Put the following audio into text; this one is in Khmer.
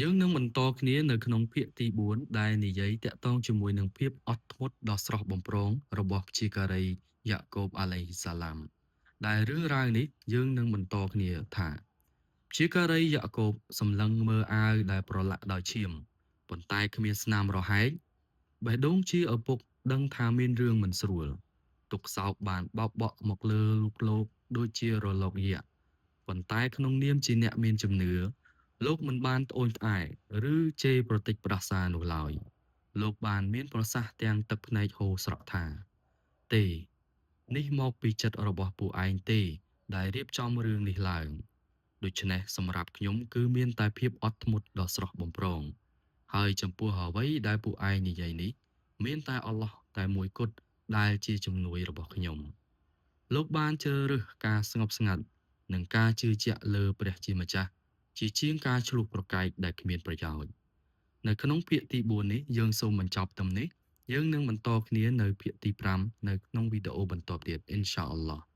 យើងនឹងបន្តគ្នានៅក្នុងភាគទី4ដែលនិយាយតាក់ទងជាមួយនឹងភាពអត់ធ្មត់ដ៏ស្រស់បំព្រងរបស់ព្យាការីយ៉ាកូបអាឡៃហ៊ីសាឡាមដែលរឿងរ៉ាវនេះយើងនឹងបន្តគ្នាថាព្យាការីយ៉ាកូបសម្លឹងមើលអាវដែលប្រឡាក់ដោយឈាមប៉ុន្តែគ្មានស្នាមរហែកបេះដូងជាឪពុកដឹងថាមានរឿងមិនស្រួលទុក្ខសោកបានបោកបក់មកលើលោកដូចជារលកយក្សប៉ុន្តែក្នុងនាមជាអ្នកមានជំនឿលោកមិនបានត្អូញត្អែរឬជេរប្រតិចប្រសានោះឡើយលោកបានមានប្រសាសន៍ទាំងទឹកភ្នែកហូរស្រក់ថាទេនេះមកពីចិត្តរបស់ពួកឯងទេដែលរៀបចំរឿងនេះឡើងដូច្នេះសម្រាប់ខ្ញុំគឺមានតែភាពអត់ធ្មត់ដ៏ស្រស់បំព្រងហើយចំពោះអ្វីដែលពួកឯងនិយាយនេះមានតែអល់ឡោះតែមួយគត់ដែលជាជំនួយរបស់ខ្ញុំលោកបានជ្រើសរើសការស្ងប់ស្ងាត់និងការជឿជាក់លើព្រះជាម្ចាស់ជាជាងការឈ្លោះប្រកែកដែលគ្មានប្រយោជន៍នៅក្នុងភាគទី4នេះយើងសូមបញ្ចប់ត្រឹមនេះយើងនឹងបន្តគ្នានៅភាគទី5នៅក្នុងវីដេអូបន្តទៀតអ៊ីនសាអល់ឡោះ។